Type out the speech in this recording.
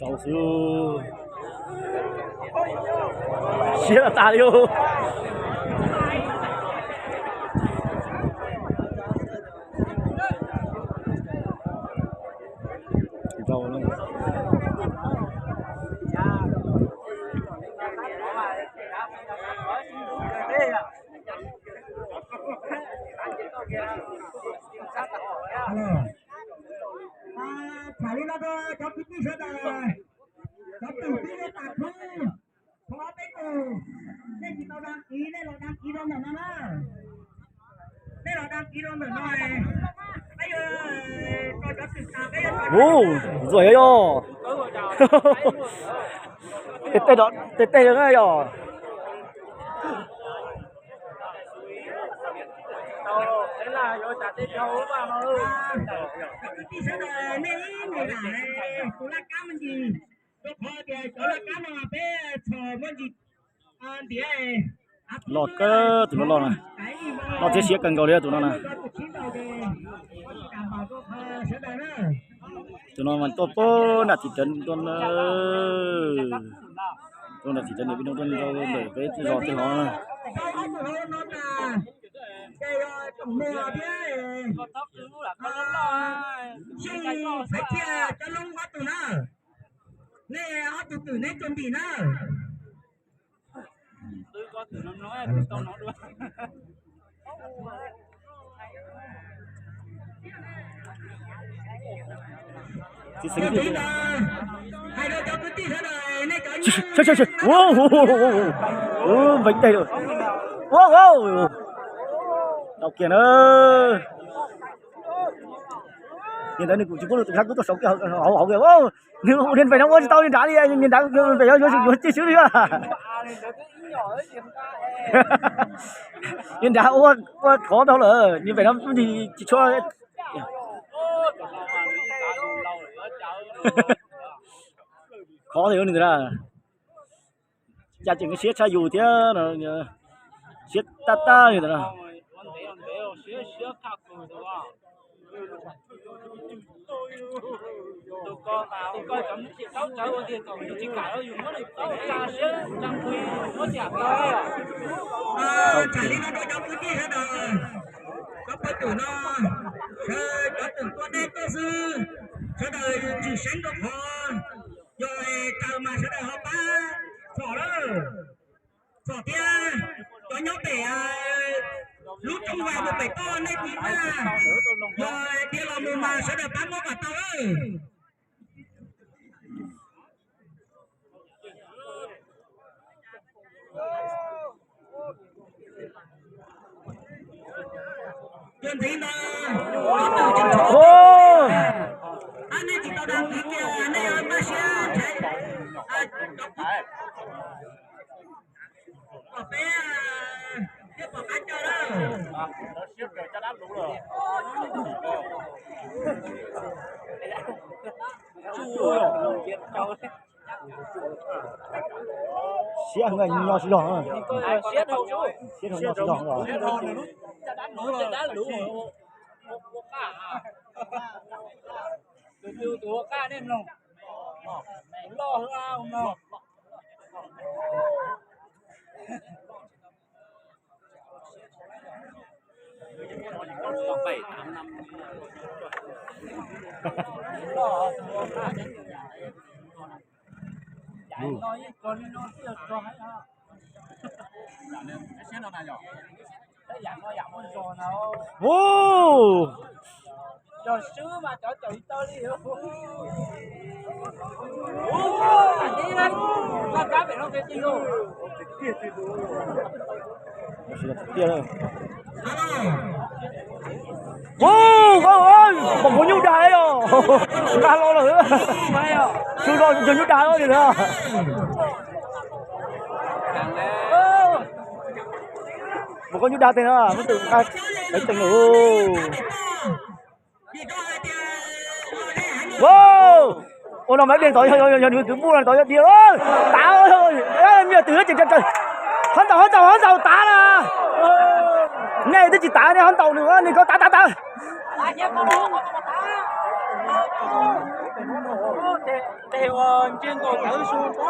Rau xwb. Siab tas li. Tham li no rau cov kwv tij sawv daws, cov twm twb yuav tas khub, thov peb tus, nej tsis tau đăng ký, nej los đăng ký rau ntawm no na. Nej los đăng ký rau ntawm no, peb yuav, cov twm tas peb yuav. Ub, zuaj yog yog. Tej tej na yog. Cov kwv tij sawv daws, nej ib nqe zam tus laj kab me ntsis, rau qhov tias cov laj kab no peb txhom me ntsis. Loj kawg tus loj loj na. Loj thiab siab kawg nkaus li tus no na. Tus no mas tuaj pem nram txiv tsev tuaj na. Tuaj nram txiv tsev niam pib no tuaj nrau ntawm peb zos tej no na. Nej ob tug twm neb tso ntim na. Npee teg lawm. Tau kiag na. Niag ntawd nws kuj tsis pub lub tus khab kub tuaj saud kiag hauv kiag. Nws ua niag npem no ua tsis tau niag nrad li, niag nrad npem yuav yuav cwj xwb li. Niag nrad ua khov dhau lawm, niag npem no tsis tshua khov li nws na. Cas tseem siab tshaj yus thiab, siab tab tab li ntawd na. Txhais li no rau cov kwv tij sawv daws, cov pawg twm no, sawv cov twm tua dej tuaj xwb, sawv daws tsis seev rau qhov yog raws mas sawv daws ho pab txhom lawm. Txhom thiab, cov nyob pem lub rooj vag mus pem toj nej tiv tag, yog dhia los mus mas sawv daws pab muab kom tau lawm. Yog ntxiv no, cov twm tseem tshuav, nej tsis tau dag kiv kiag nej yuav npaj siab nrhiav. Pom peb thiab pom qab caw lawm. Siab heev nyob sib zog, siab heev nyob sib zog. Ub! Ub, pom kuv nyuj dag os, nqa hlo lawm. Tsuj zog cog nyuj dag li ntawd. Pom koj nyuj dag teg no, muab tus nqa tev teem lawm. Ua no mas dej ntov, yog nws twv npuj no ntov yog dhia, tav, me nyuam twm ces, ho ntaus ho ntaus ho ntaus tav na. Nej twb tsis tav nej ho ntaus nws, nws ko tav tav tav. Tes ua nce nkaus tawv su